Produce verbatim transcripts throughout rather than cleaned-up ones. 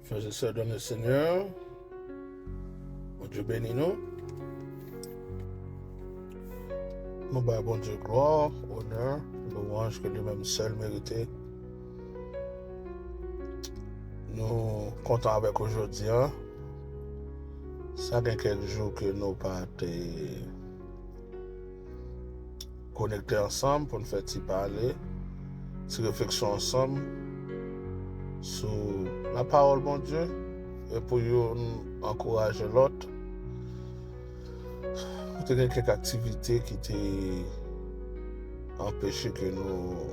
Frères et sœurs dans le Seigneur, Bondye beni nou. Nou bay Bondye glwa, onè, louwanj ke li menm sèl merite. Nou kontan avèk ou jodi a. Sa gen kèk jou ke nou pa te konekte ansanm pou n fè ti pale, ti refleksyon ansanm sou lapawòl Bondye e pou youn ankouraje lòt. Te gen kèk aktivite ki te anpeche ke nou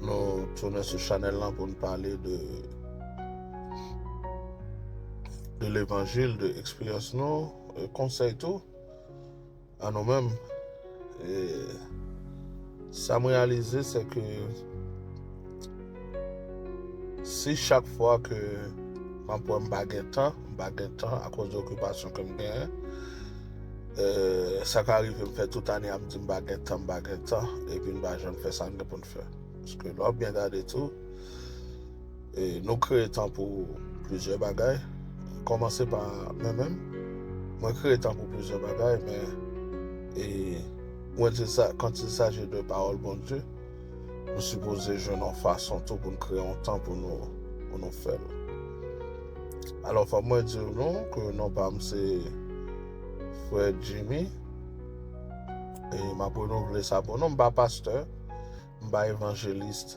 nou tounen sou chanèl lan pou n pale de de levanjil, de eksperyans nou, e konsèy tou a nou menm. E sa m reyalize se ke si chak fwa ke m ap wè m pa gen tan, m pa gen tan akoz de okipasyon ke m genyen, e sa ka rive m fè tout ane a m di m pa gen tan, m pa gen tan, epi n pa janm fè sa n gen pou n fè. Paske lè w ap byen gade tou, e nou kreye tan pou plizyè bagay. Kòmanse pa mwen menm. Mwen kreye tan pou plizyè bagay, men e mwen di sa, quand il s'agit de pawòl Bondye, nou sipoze jwenn yon fason tou pou n kreye yon tan pou nou pou nou fè l. Alò, fò mwen di nou ke non pa m se frè Jimmy. E m ap renouvle sa pou nou. M pa pastè, m pa evanjelis,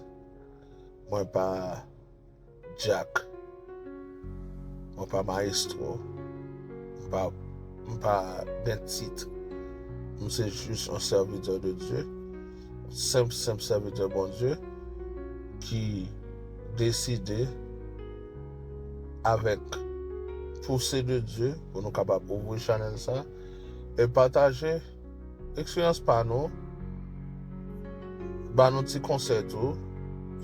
mwen pa dyak, mwen pa mayestwo, m pa, m pa gen tit. M se jis yon sèvitè de Dye, senp, senp sèvitè Bondye ki deside avèk pouse de Dye pou nou kapab ouvri chanèl sa e pataje eksperyans pa nou, ba nou ti konsèy tou,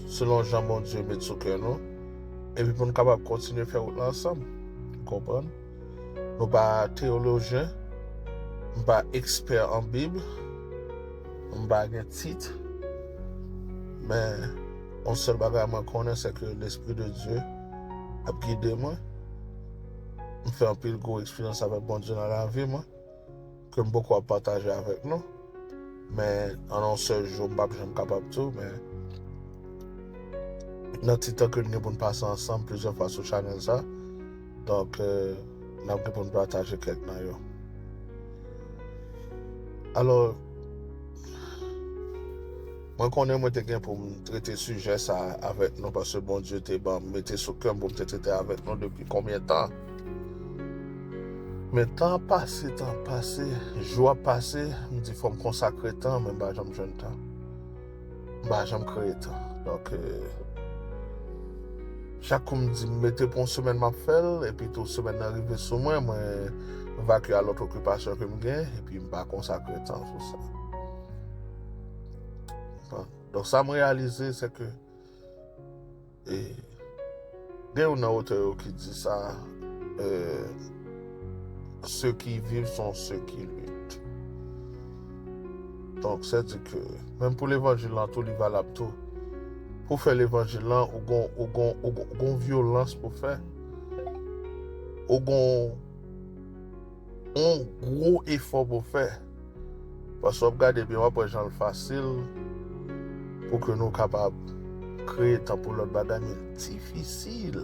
selon jan Bondye met sou kè nou, epi pou nou kapab kontinye fè wout la ansanm. Ou konprann? Nou pa teyolojyen, m pa ekspè an Bib, m pa gen tit, men yon sèl bagay mwen konnen, se ke Lespri de Dye ap gide mwen. M fè anpil gwo eksperyans avèk Bondye nan lavi mwen, ke m poko ap pataje avèk nou. Men an yon sèl jou, m p ap janm kapab tou, men nan ti tan ke n gen pou n pase ansanm plizyè fwa sou chanèl sa, donk, e, n ap gen pou n pataje kèk nan yo. Alò, mwen konnen mwen te gen pou m trete sijè sa avèk nou, paske Bondye te ban m, mete sou kè m pou m te trete avèk nou depi konbyen tan. Men tan ap pase, tan ap pase, jou ap pase, m di fò m konsakre tan, men m pa janm jwenn tan. M pa janm kreye tan. Donk, e, chak kou m di m mete pou yon semèn m ap fè l, epi tou semèn nan rive sou mwen, mwen vakye a lòt okipasyon ke m gen, epi m pa konsakre tan sou sa. Bon. Donk, sa m reyalize, se ke, e, gen youn nan otè yo ki di sa, e, ceux qui vivent sont ceux qui luttent. Donk, sètadi ke, menm pou levanjil lan tou, li valab tou. Pou fè levanjil lan, ou gon, ou gon, ou gon, ou gon vyolans pou fè. Ou gon yon gwo efò pou fè. Paske w ap gade byen, w ap wè jan l fasil pou ke nou kapab kreye tan pou lòt bagay, men l difisil.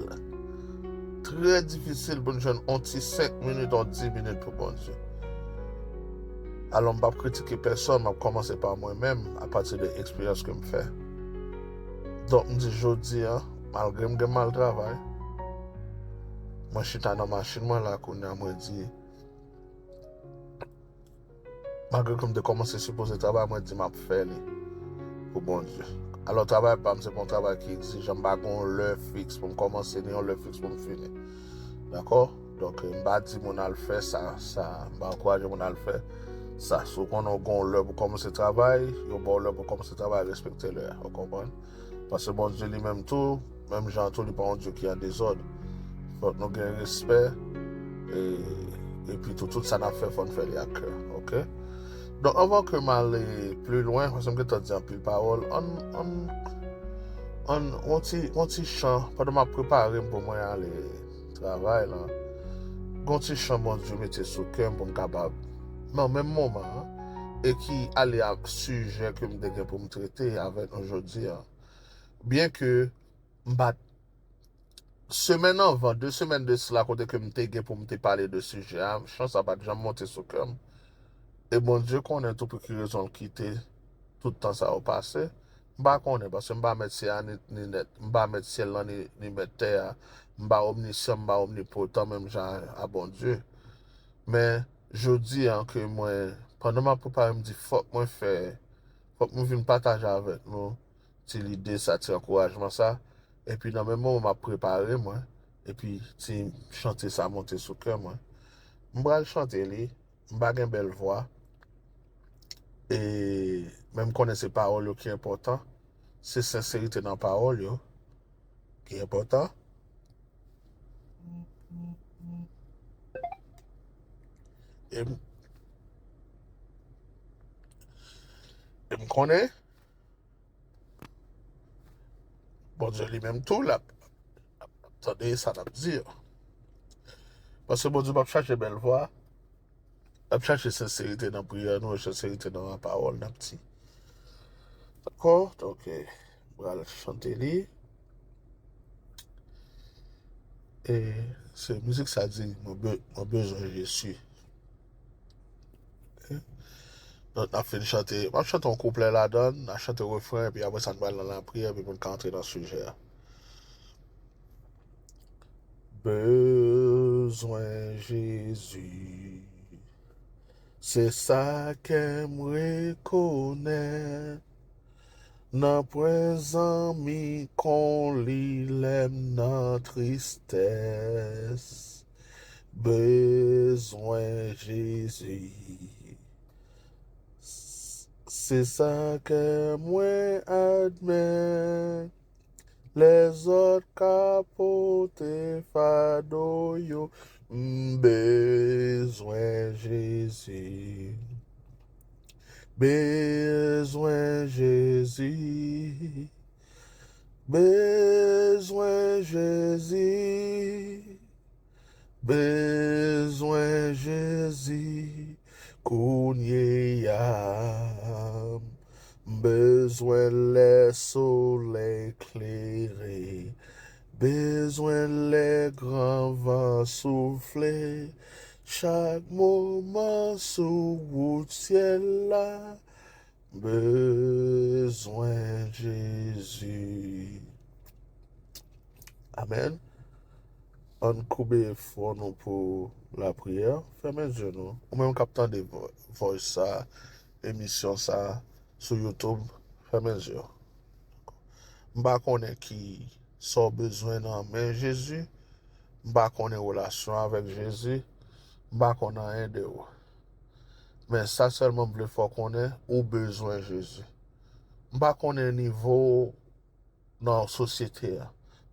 Trè difisil pou n jwenn yon ti senk minit, yon dis minit pou Bondye. Alò, m p ap kritike pèsonn, m ap kòmanse pa mwen menm, apati de eksperyans ke m fè. Donk, m di jodi a, malgre m gen mal travay, mwen chita nan machin mwen la kounye a, mwen di, malgre ke m te kòmanse sipoze travay, mwen di m ap fè li pou Bondye. Alò, travay pa m, se pa yon travay ki egzijan, m pa gen yon lè fiks pou m kòmanse, ni yon lè fiks pou m fini. Dakò? Donk, m pa di moun al fè sa, sa, m pa ankouraje moun al fè sa. Si w konnen w gen yon lè pou kòmanse travay, yo ba w lè pou kòmanse travay, respekte lè a, ou konprann? Paske Bondye li menm tou, menm jan tou, li pa yon Dye ki an dezòd. Fòk nou gen respè, e, epi tou, tout sa n ap fè, fò n fè li ak kè, oke? Donk, anvan ke m ale pli lwen, paske m gentan di anpil pawòl, ann, ann, An, yon ti, yon ti chan, pandan m ap prepare m pou mwen ale travay lan, gon ti chan Bondye mete sou kè m pou m kapab, nan menm moman an, e ki ale ak sijè ke m te gen pou m trete avèk nou jodi a. Byen ke m pa t, semèn anvan, de semèn de sila, kote ke m te gen pou m te pale de sijè a, chan sa pa t janm monte sou kè m. E Bondye konnen tou pou ki rezon l kite tout tan sa yo pase. M pa konnen, paske m pa mèt syè a ni, ni nèt, m pa mèt syèl lan ni, ni mèt tè a. M pa omnisyan, m pa omnipotan menm jan a Bondye. Men, jodi a ke mwen, pandan m ap prepare, m di fòk mwen fè, fòk mwen vin pataje avèk nou ti lide sa, ti ankourajman sa. Epi nan menm moman m ap prepare mwen, epi ti chante sa monte sou kè mwen. M pral chante li, m pa gen bèl vwa. E, men m konnen se pawòl yo ki enpòtan. Se senserite nan pawòl yo ki enpòtan. E m, e m konnen Bondye li menm tou, l ap, l ap tande sa n ap di yo. Paske Bondye p ap chache bèl vwa, l ap chache senserite nan priyè nou, senserite nan pawòl n ap di. Dakò? Donk, eh, m pral chante li. E se mizik sa di, mwen be-, mwen bezwen Jezi. Donk, n ap fin chante. M ap chante yon kouplè ladan l, n a chante refren, epi apre sa, n pral nan lapriyè, epi pou n ka antre nan sijè a. Bezwen Jezi, se sa kè m rekonèt. Nanpwen zanmi kon li lè m nan tristès. Bezwen Jezi, s-, se sa kè mwen admèt. Lèzòt ka pote fado yo, m bezwen Jezi. Bezwen Jezi. Bezwen Jezi. Bezwen Jezi kounye a. M bezwen lè solèy klere. Bezwen lè gran van soufle. Chak moman sou wout syèl la. Bezwen Jezi. Amèn. Ann koube fwon nou pou lapriyè. Fèmen je nou. Ou menm k ap tande vo-, voice sa, emisyon sa sou YouTube, fèmen je w. M pa konnen ki sa w bezwen nan men Jezi. M pa konnen relasyon avèk Jezi. M pa konn anyen de ou. Men sa sèlman m vle fè w konnen, ou bezwen Jezi. M pa konnen nivo w nan sosyete a.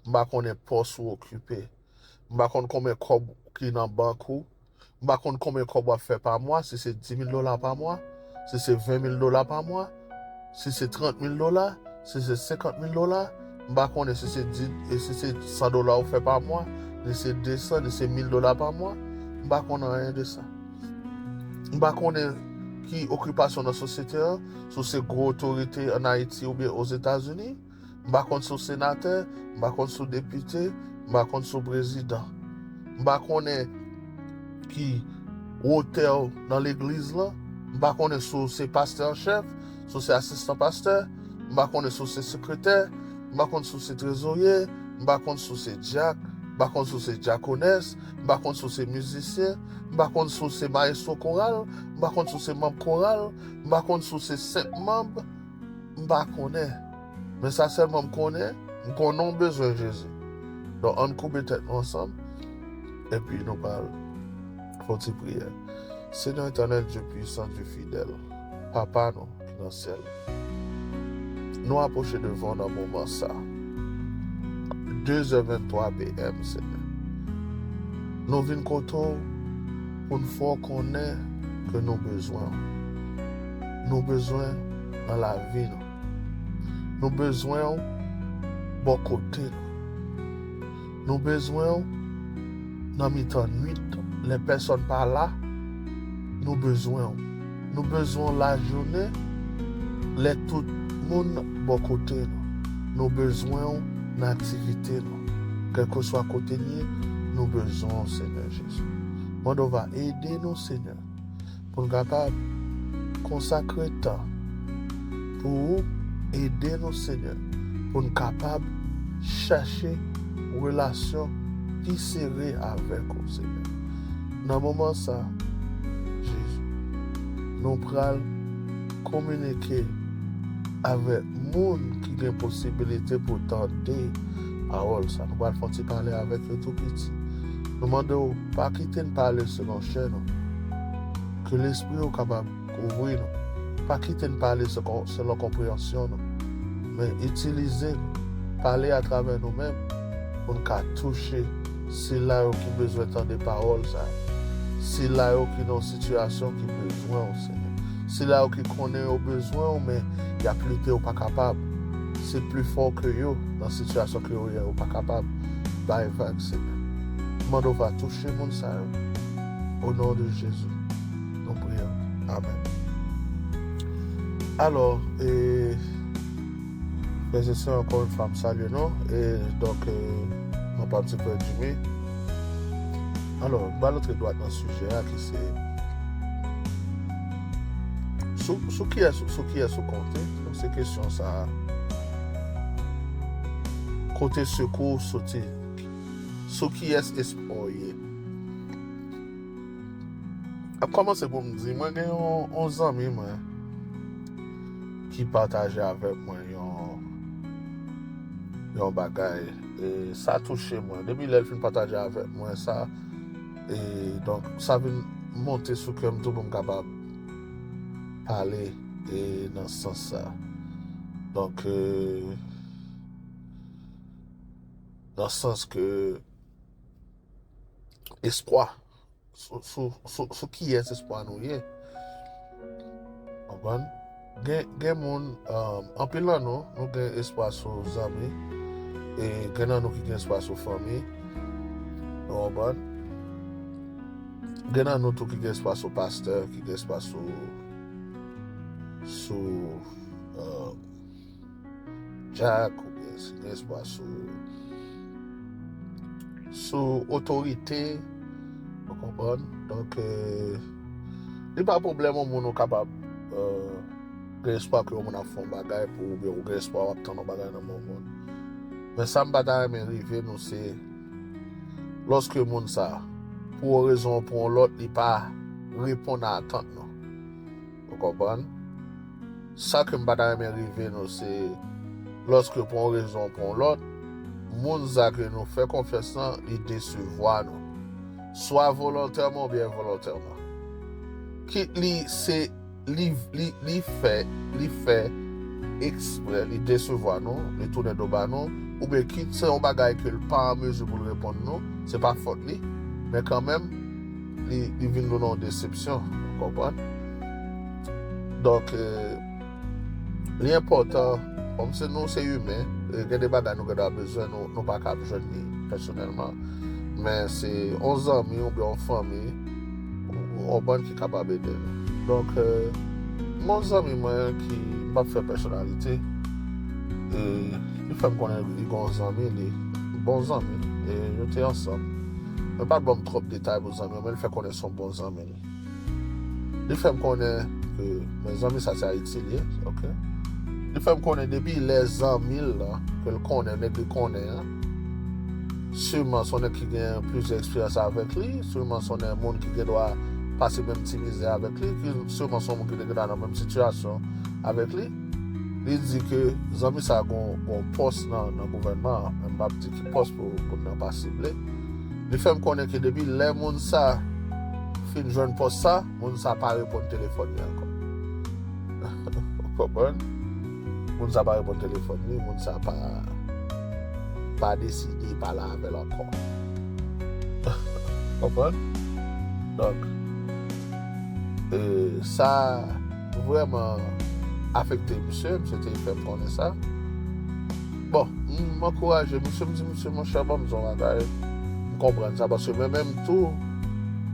M pa konnen pòs ou okipe. M pa konn konbyen kòb ki nan bank ou. M pa konn konbyen kòb w ap fè pa mwa, si se dis mil dola pa mwa, si se ven mil dola pa mwa, si se trant mil dola, si se senkant mil dola. M pa konnen si se dis, e si se san dola ou fè pa mwa, ni se de san, ni se mil dola pa mwa. M pa konn anyen de sa. M pa konnen ki okipasyon nan sosyete an, si w se gwo otorite ann Ayiti oubyen Ozetazini. M pa konn si w senatè, m pa konn si w depite, m pa konn si w prezidan. M pa konnen ki wotè w nan legliz lan. M pa konnen si w se pastè an chèf, si w se asistan pastè. M pa konnen si w se sekretè. M pa konn si w se trezorye. M pa konn si w se dyak. M pa konn si w se dyakonès. M pa konn si w se mizisyen. M pa konn si w se mayestwo koral. M pa konn si w se manm koral. M pa konn si w se senp manm. M pa konnen. Men sa sèlman m konnen, m konnen w bezwen Jezi. Donk, ann koube tèt nou ansanm, epi nou pral fè yon ti priyè. Senyè etènèl, Dye pwisan, Dye fidèl, Papa nou ki nan syèl, nou apwoche devan w nan moman sa. De zè venntwa P M, Senyè. Nou vin kote w pou n fè w konnen ke nou bezwen w. Nou bezwen w nan lavi nou. Nou bezwen w bò kote nou. Nou bezwen w nan mitan nwit, lè pèsòn pa la, nou bezwen w. Nou bezwen w lajounen, lè tout moun bò kote nou. Nou bezwen w nan aktivite nou. Kèlkeswa kote n ye, nou bezwen w, Senyè Jezi. Mande w va ede nou, Senyè, pou n kapab konsakre tan pou ou, ede nou, Senyè, pou n kapab chache relasyon pi sere avèk ou, Senyè. Nan moman sa, Jezi, nou pral kominike avèk moun ki gen posibilite pou tande pawòl sa. Nou pral fè yon ti pale avèk yo tou piti. Nou mande w, pa kite n pale selon chè nou. Ke Lespri w kapab kouvri nou. Pa kite n pale selon, selon konpreyansyon nou, men itilize nou. Pale atravè nou menm pou n ka touche sila yo ki bezwen tande pawòl sa yo. Sila yo ki nan yon sitiyasyon ki bezwen w, Senyè. Sila yo ki konnen yo bezwen w, men y ap lite, yo pa kapab. Se pli fò ke yo, nan sitiyasyon ke yo ye, yo pa kapab bay vag, Senyè. Mande w va touche moun sa yo. O non de Jezi, nou priye. Amèn. Alò, e, frè e sè, ankò yon fwa, m salye nou. E, donk, e, mwen pa m se frè Jimmy. Alò, m pral antre dwat nan sijè a ki se sou, sou kiyès, sou kiyès ou konte. Donk, se kesyon sa a. Kote sekou w soti? Sou kiyès espwa w ye? Ap kòmanse pou m di, mwen gen yon, yon zanmi mwen ki pataje avèk mwen yon, yon bagay. E sa touche mwen. Depi lè l fin pataje avèk mwen sa, e donk, sa vin monte sou kè m tou pou m kapab pale, e nan sans sa. Donk, e, nan sans ke espwa, sou, sou, sou, sou kiyès espwa nou ye. Konprann? Gen, gen moun, um, anpil nan nou, nou gen espwa sou zanmi, e gen nan nou ki gen espwa sou fanmi. Nou konprann? Gen nan nou tou ki gen espwa sou pastè, ki gen espwa sou, sou, um, dyak, oubyen si gen espwa sou, sou otorite, ou konprann? Donk, e, li pa pwoblèm yon moun ou kapab, e, gen espwa ke yon moun ap fè yon bagay pou ou, oubyen ou gen espwa w ap tann yon bagay nan men yon moun. Men sa m pa ta renmen rive nou, se lòske moun sa, pou yon rezon ou pou yon lòt, li pa reponn a atant nou. Ou konprann? Sa ke m pa ta renmen rive nou, se lòske pou yon rezon ou pou yon lòt, moun sa ke nou fè konfyans lan, li desevwa nou. Swa volontèman oubyen envolontèman. Kit li se, li, li, li fè, li fè eksprè, li desevwa nou, li tounen do ba nou, oubyen kit se yon bagay ke l pa an mezi pou l reponn nou, se pa fòt li, men kanmenm, li, li vin nou nan yon desepsyon, ou konprann? Donk, e, li enpòtan, kòm se nou se imen, e, gen de bagay nou gen dwa bezwen, nou, nou pa kab jwenn li pèsonèlman. Men se yon zanmi oubyen yon fanmi, yon bann ki kapab ede nou. Donk, e, yon zanmi mwen ki, m p ap fè pèsonalite, e, li fè m konnen li gen yon zanmi li, bon zanmi, e yo te ansanm. Men pa t ban m twòp detay pou zanmi an, men li fè konnen se yon bon zanmi li. Li fè m konnen ke, men zanmi sa se Ayiti li ye, oke? Li fè m konnen depi lè zanmi l lan, ke l konnen, nèg li konnen an, siman se yon nèg ki gen plizyè eksperyans avèk li, siman se yon nèg, moun ki gen dwa pase menm ti mizè avèk li, ki siman se yon moun ki te gen nan menm sitiyasyon avèk li. Li di ke zanmi sa gon, gon pòs nan, nan gouvènman an, men m p ap di ki pòs pou, pou moun nan pa sible. Li fè m konnen ke depi lè moun sa fin jwenn pòs sa, moun sa pa reponn telefòn li ankò. Ou konprann? Moun sa pa reponn telefòn li, moun sa pa, pa deside pale avè l ankò. Konprann? Donk, e, sa vrèman afekte misye, misye te fè m konnen sa. Bon, m ankouraje misye, m di misye, monchè, ban m di yon bagay. M konprann sa, paske mwen menm tou,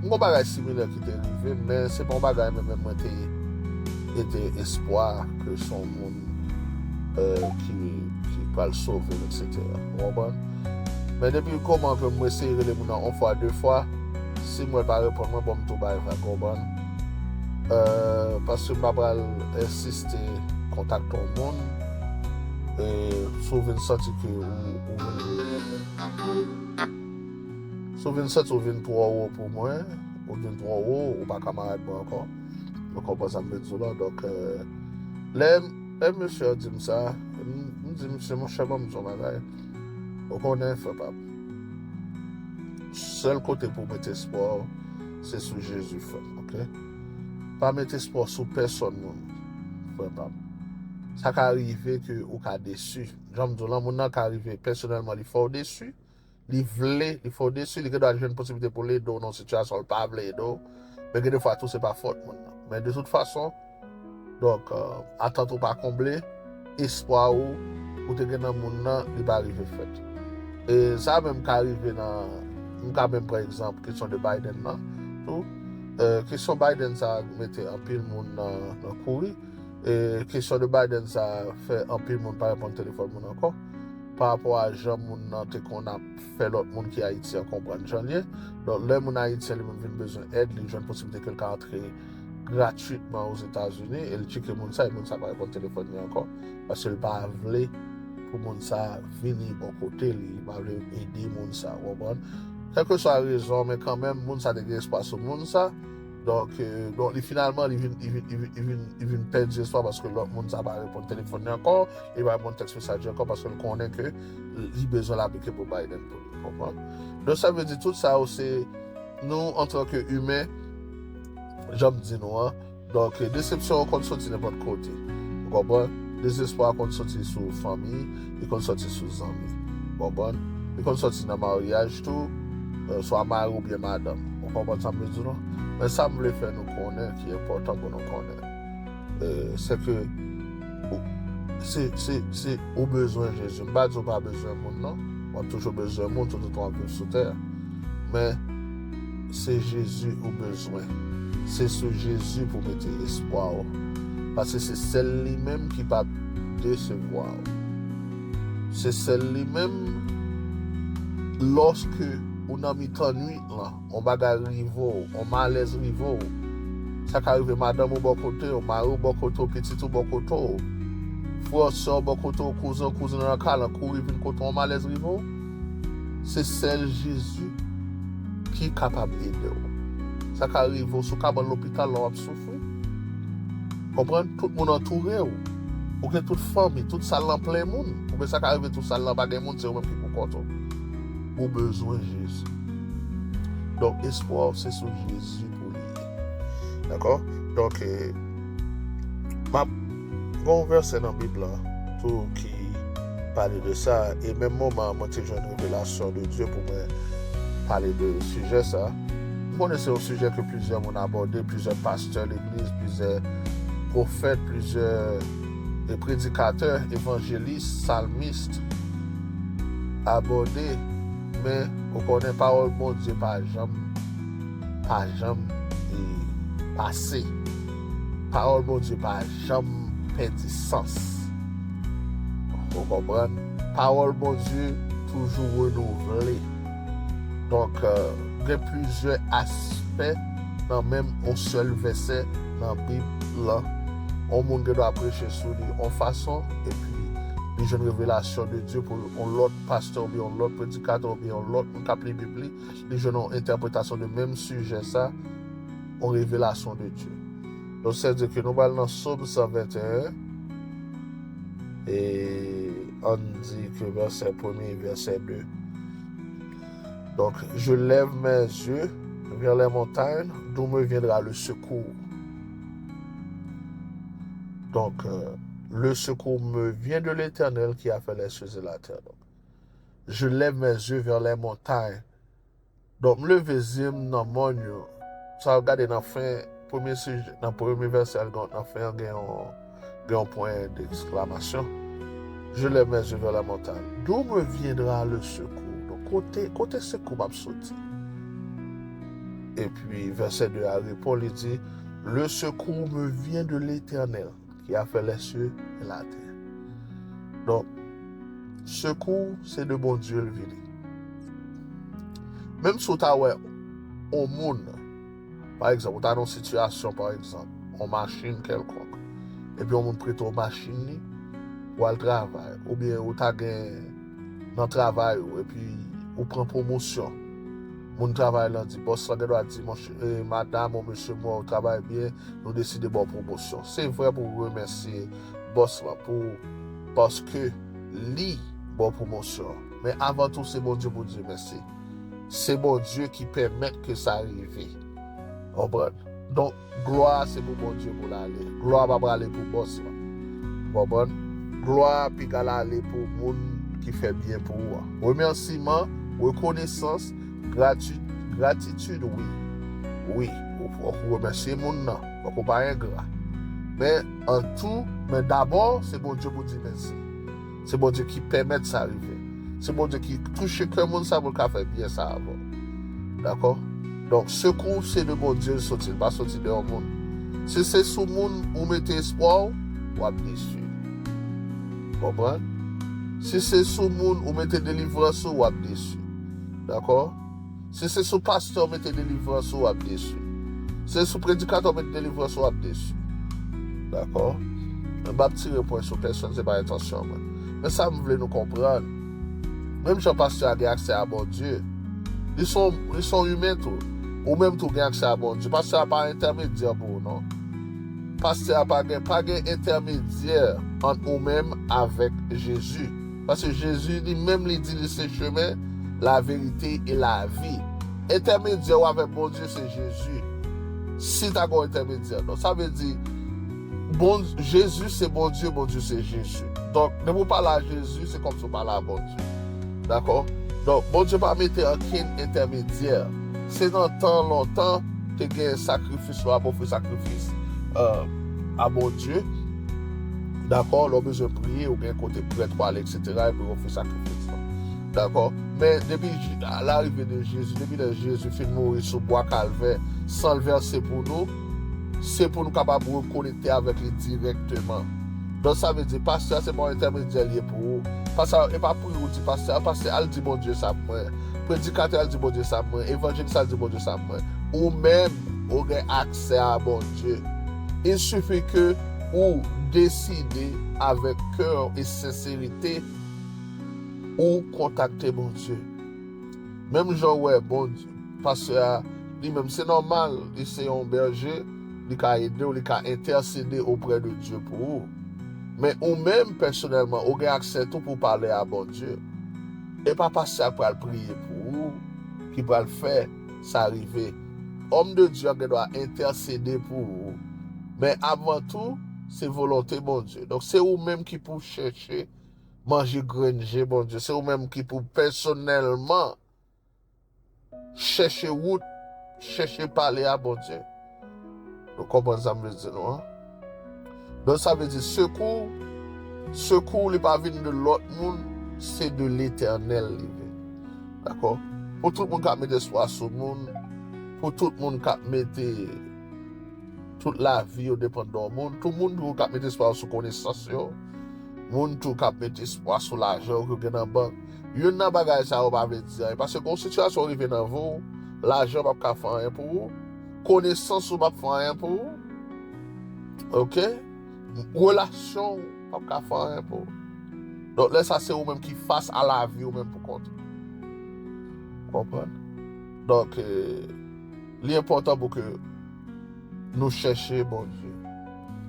m gon bagay similè ki te rive m, men se pa yon bagay mwen menm mwen te, te espwa ke se yon moun ki, ki pral sove m, etsetera. Ou konprann? Men depi kòman ke m eseye rele moun nan yon fwa, de fwa, si m wè l pa reponn mwen, bon, m tou bay vag, ou konprann? Paske m pa pral ensiste kontakte yon moun. Si w vin santi ke ou, ou vin, si w vin santi ou vin twò wo pou mwen, ou vin twò wo, ou pa kamarad mwen ankò. Ou konprann sa m vle di w la? Donk, lè, lè mesye a di m sa, m di misye, monchè, ban m di yon bagay. Ou konnen, frè pa m, sèl kote pou w mete espwa w, se sou Jezi, frè m, oke? Pa mete espwa w sou pèsòn moun, frè pa m. Sa ka rive ke ou ka desi. Jan m di w lan, moun nan ka rive pèsonèlman, li fè w desi, li vle, li fè w desi, li gendwa jwenn posiblite pou l ede w nan yon sitiyasyon l pa vle ede w. Men gen de fwa tou, se pa fòt moun nan. Men de tout fason, donk, atant ou pa konble, espwa ou, ou te gen nan moun nan, li pa rive fèt. E sa menm ka rive nan, m ka menm pran egzanp kesyon de Biden nan tou. Kesyon Biden sa mete anpil moun nan, nan kouri. E kesyon de Biden sa fè anpil moun pa reponn telefòn moun ankò. Pa rapò a jan moun nan te konn ap fè lòt moun ki ayisyen an konprann jan l ye. Donk, lè moun ayisyen li menm vin bezwen èd, li jwenn posiblite ke l ka antre gratwitman Ozetazini, e l tcheke moun sa, e moun sa pa reponn telefòn li ankò, paske l pa vle pou moun sa vini bò kote li, li pa vle ede moun sa, ou konprann? Kèlkeswa rezon, men kanmenm, moun sa te gen espwa sou moun sa. Donk, donk li finalman, li vin, li vin, li vin, li vin, li vin pèdi espwa paske lòt moun sa pa reponn telefòn li ankò, li pa reponn tèks mesaj li ankò paske l konnen ke li bezwen l aplike pou Biden pou li, konprann? Donk, sa vle di tout sa yo se nou, antanke imen, jan m di nou an. Donk, desepsyon an konn soti nenpòt kote. Ou konprann? Dezespwa konn soti sou fanmi, li konn soti sou zanmi. Ou konprann? Li konn soti nan maryaj tou, swa mari oubyen madanm. Ou konprann sa m vle di w lan? Men sa m vle fè nou konnen, ki enpòtan pou nou konnen, se ke ou, se, se, se ou bezwen Jezi. M pa di w pa bezwen moun, non. W ap toujou bezwen moun toutotan w ap viv sou tè a. Men se Jezi ou bezwen. Se sou Jezi pou w mete espwa w. Paske se sèl li menm ki p ap desevwa w. Se sèl li menm, lòske ou nan mitan nwit lan, yon bagay rive w, yon malèz rive w. Sa ka rive madanm ou bò kote w, mari w bò kote w, pitit ou bò kote w, frè w, sè w bò kote w, kouzen w, kouzin w nan kay lan kouri vin kote w, yon malèz rive w. Se sèl Jezi ki kapab ede w. Sa ka rive w sou kabann lopital la w ap soufri. Konprann? Tout moun antoure w. Ou gen tout fanmi, tout sal lan plen moun. Oubyen sa ka rive tout sal lan pa gen moun, se ou menm ki pou kont ou. Ou bezwen Jezi. Donk, espwa w se sou Jezi pou li ye. Dakò? Donk, m ap, gen yon vèsè nan Bib la tou ki pale de sa, e menm moman an, mwen te jwenn revelasyon de Dye pou mwen pale de sijè sa. M konnen se yon sijè ke plizyè moun abòde, plizyè pastè legliz, plizyè pwofèt, plizyè predikatè, evanjelis, salmis abòde, men ou konnen pawòl Bondye pa janm, pa janm pase. Pawòl Bondye pa janm pèdi sans. Ou konprann? Pawòl Bondye toujou renouvle. Donk, gen plizyè aspè nan menm yon sèl vèsè nan Bib lan. Yon moun gendwa preche sou li yon fason, epi li jwenn revelasyon de Dye pou yon lòt pastè oubyen yon lòt predikatè oubyen yon lòt moun k ap li Bib li, li jwenn yon entèpretasyon de menm sijè sa, yon revelasyon de Dye. Donk, sètadi ke nou pral nan Sòm san venteyen, e ann di ke vèsè premye, vèsè de. Donc, je lève mes yeux vers les montagnes, d'où me viendra le secours. Donc, euh, le secours me vient de l'Éternel qui a fait les cieux et la terre. Donc, je lève mes yeux vers les montagnes. Donk, m leve zye m nan mòn yo. Sa w gade nan fen premye sijè, nan premye vèsè a, nan fen an, gen yon, gen yon pwen deksklamasyon. Je lève mes yeux vers la montagne. D'où me viendra le secours? Donk, kote, kote sekou m ap soti? Epi, vèsè de a reponn, li di, Le secours me vient de l'Éternel, qui a fait les cieux et la terre. Donk, sekou, se de Bondye l vini. Menm si w ta wè yon moun, pa egzanp, ou ta nan yon sitiyasyon, pa egzanp, yon machin kèlkonk, epi yon moun prete w machin li pou al travay, oubyen ou ta gen nan travay ou, epi ou pran pwomosyon. Moun travay lan di, bòs lan gen dwa di, monchè, eh, madanm ou mesye, mwen, ou travay byen, nou deside ba w pwomosyon. Se vrè pou w remèsye bòs lan pou, paske li ba w pwomosyon. Men avan tou, se Bondye pou di mèsi. Se Bondye ki pèmèt ke sa rive. Konprann? Donk, glwa se pou Bondye pou l ale. Glwa pa prale pou bòs lan. Konprann? Glwa piga l ale pou moun ki fè byen pou ou an. Remèsiman, rekonesans, grati-, gratitid, wi. Wi, ou, ou remèsye moun nan. Fòk ou pa engra. Men, an tou, men dabò, se Bondye pou di mèsi. Se Bondye ki pèmèt sa rive. Se Bondye ki touche kè moun sa pou l ka fè byen sa avè w. Dakò? Donk, sekou se de Bondye l soti, l pa soti de yon moun. Si se sou moun ou mete espwa w, w ap desi. Konprann? Si se sou moun ou mete delivrans ou, w ap desi. Dakò? Si se sou pastè w mete delivrans ou, w ap desi. Si se sou predikatè w mete delivrans ou, w ap desi. Dakò? Mwen p ap tire pwen sou pèsonn, se pa entansyon mwen. Men sa m vle nou konprann, menm jan pastè a gen aksè a Bondye, li se yon, li se yon imen tou. Ou menm tou gen aksè a Bondye. Pastè a pa entèmedyè pou ou, non. Pastè a pa gen, pa gen entèmedyè ant ou menm avèk Jezi. Paske Jezi li menm li di li se chemen, laverite e lavi. Entèmedyè w avèk Bondye se Jezi. Si ta gen yon entèmedyè. Donk, sa vle di, bon, Jezi se Bondye, Bondye se Jezi. Donk, depi w pale a Jezi, se kòmsi w pale a Bondye. Dakò? Donk, Bondye pa mete ankenn entèmedyè. Se nan tan lontan, te gen sakrifis, yo ap ofri sakrifis, euh, a Bondye. Dakò? Lè w bezwen priye, ou gen kote prèt ou ale, etsetera, epi yo ofri sakrifis lan. Dakò? Men depi ji-, a larive de Jezi, depi lè Jezi fin mouri sou bwa Kalvè, san l vèse pou nou, se pou nou kapab rekonekte avèk li dirèkteman. Donk, sa vle di, pastè a se pa yon entèmedyè li ye pou ou. Pastè a, e pa pou ou di pastè a, pastè a al di Bondye sa pou mwen. Predikatè a al di Bondye sa pou mwen. Evanjelis a al di Bondye sa pou mwen. Ou menm, ou gen aksè a Bondye. Il suffit que ou deside avèk kè e senserite ou kontakte Bondye. Menm jan w wè Bondye, pastè a, li menm, se nòmal, li se yon bèje, li ka ede w, li ka entèsede oprè de Dye pou ou. Men ou menm, pèsonèlman, ou gen aksè tou pou w pale a Bondye. E pa pastè a k pral priye pou ou, ki pral fè sa rive. Òm de Dye a gen dwa entèsede pou ou. Men avan tou, se volonte Bondye. Donk, se ou menm ki pou chèche manje grenn je Bondye. Se ou menm ki pou pèsonèlman chèche wout, chèche pale a Bondye. Nou konprann sa m vle di nou an? Donk, sa vle di sekou, sekou li pa vin de lòt moun, se de Letènèl li vin. Dakò? Pou tout moun k ap mete espwa sou moun, pou tout moun k ap mete tout lavi yo depann de yon moun. Tout moun tou k ap mete espwa yo sou konesans yo. Moun tou k ap mete espwa sou lajan yo ke yo gen nan bank. Youn nan bagay sa yo pa vle di anyen. Paske gon sitiyasyon rive nan vi w, lajan p ap ka fè anyen pou ou. Konesans ou p ap fè anyen pou ou. Oke? Relasyon w p ap ka fè anyen pou ou. Donk, lè sa, se ou menm ki fas a lavi ou menm pou kont ou. Konprann? Donk, eh, li enpòtan pou ke nou chèche Bondye.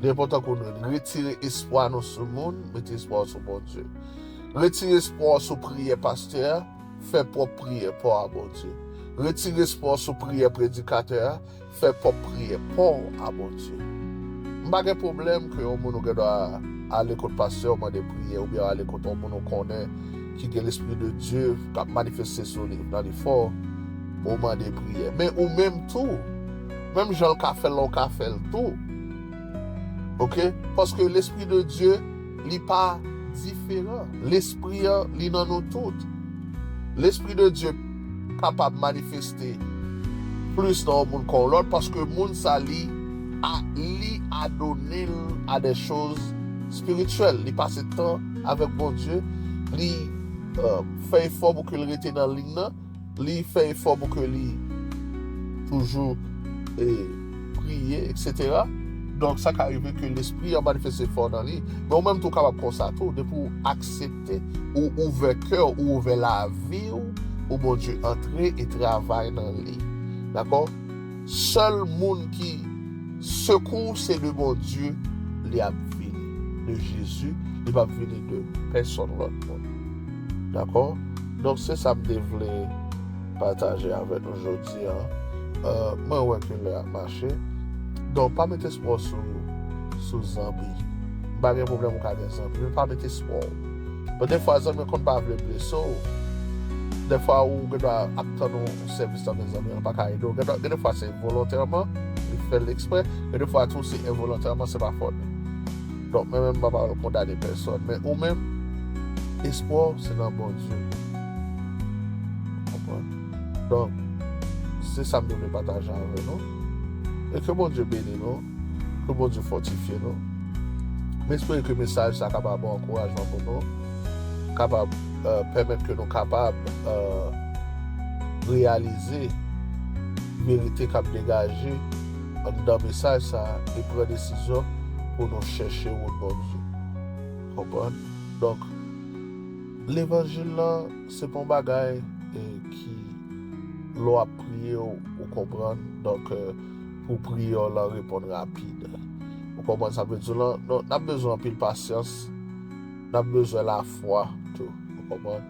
Li enpòtan pou nou retire espwa nou sou moun, mete espwa w sou Bondye. Retire espwa w sou priyè pastè a, fè pwòp priyè pa w a Bondye. Retire espwa w sou priyè predikatè a, fè pwòp priyè pa w a Bondye. M pa gen pwoblèm ke yon moun ou gen dwa ale kot pastè w mande priyè, oubyen ale kot yon moun ou konnen ki gen Lespri de Dye k ap manifeste sou li, nan li fò, ou mande priyè. Men ou menm tou, menm jan l ka fè l, ou ka fè l tou. Oke? Paske Lespri de Dye, li pa diferan. Lespri an, li nan nou tout. Lespri de Dye kapab manifeste plis nan yon moun ke yon lòt, paske moun sa li a, li adone l a de choz espirityèl. Li pase tan avèk Bondye, li euh, fè efò pou ke l rete nan liy nan, li fè efò pou ke li toujou e, priye, etsetera. Donk, sa ka rive ke Lespri an manifeste fò nan li. Men ou menm tou kapab konsa tou, depi w aksepte, ou ouvè kè w, ou ouvè lavi w pou Bondye antre e travay nan li. Dakò? Sèl moun ki sekou se de Bondye li ap vini, de Jezi, li p ap vini de pèsonn lòt moun. Dakò? Donk, se sa m te vle pataje avèk nou jodi a. Euh, mwen wè ke lè ap mache. Donk, pa mete espwa w sou, sou zanmi. M pa gen pwoblèm ou ka gen zanmi, men pa mete espwa w. Bon, defwa, zanmi konn pa vle blese w. Defwa, ou gen dwa ap tann yon sèvis nan men zanmi an, pa ka ede w. Gen, gen defwa, se volontèman, li fè l eksprè. Gen defwa, tou, se envolontèman, se pa fòt li. Donk, mwen menm, m pa pral kondane pèsonn. Men ou menm, espwa w se nan Bondye. Konprann? Donk, se sa m te vle pataje avè nou. E ke Bondye beni nou. Ke Bondye fòtifye nou. M espere ke mesaj sa kapab yon ankourajman pou nou, kapab euh, pèmèt ke nou kapab euh, reyalize verite k ap degaje anndan mesaj sa a e pran desizyon pou nou chèche wout Bondye. Konprann? Donk, levanjil lan, se pa yon bagay e, ki, lè w ap priye, w, ou konprann. Donk, euh, pou priyè w lan reponn rapid. Ou konprann sa m vle di w lan? Non, n ap bezwen anpil pasyans, n ap bezwen lafwa tou. Ou konprann?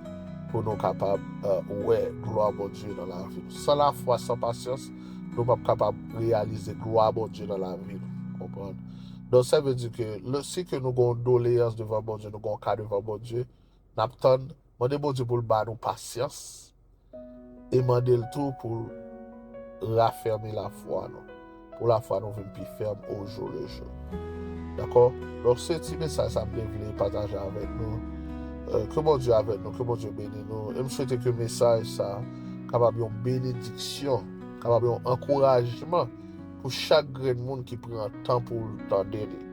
Pou nou kapab euh, wè glwa Bondye nan lavi nou. San lafwa, san pasyans, nou p ap kapab reyalize glwa Bondye nan lavi nou. Konprann? Donk, sa vle di ke lè, si ke nou gen yon doleyans devan Bondye, nou gen yon ka devan Bondye, n ap tann, mande Bondye pou l ba nou pasyans, e mande l tou pou l rafèmi lafwa nou, pou lafwa nou vin pi fèm au jour le jour. Dakò? Donk, se ti mesaj sa m te vle pataje avèk nou. Euh, ke Bondye avèk nou, ke Bondye beni nou. E m swete ke mesaj sa kapab yon benediksyon, kapab yon ankourajman pou chak grenn moun ki pran tan pou l tande li.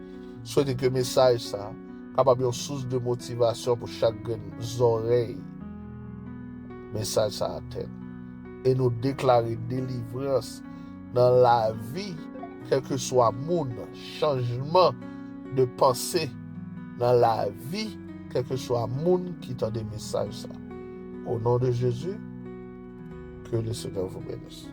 Swete ke mesaj sa kapab yon sous de motivasyon pou chak grenn zòrèy mesaj sa atenn. E nou deklare delivrans nan lavi kèlkeswa moun, chanjman de panse nan lavi kèlkeswa moun ki tande mesaj sa. Au nom de Jésus, que le Seigneur vous bénisse.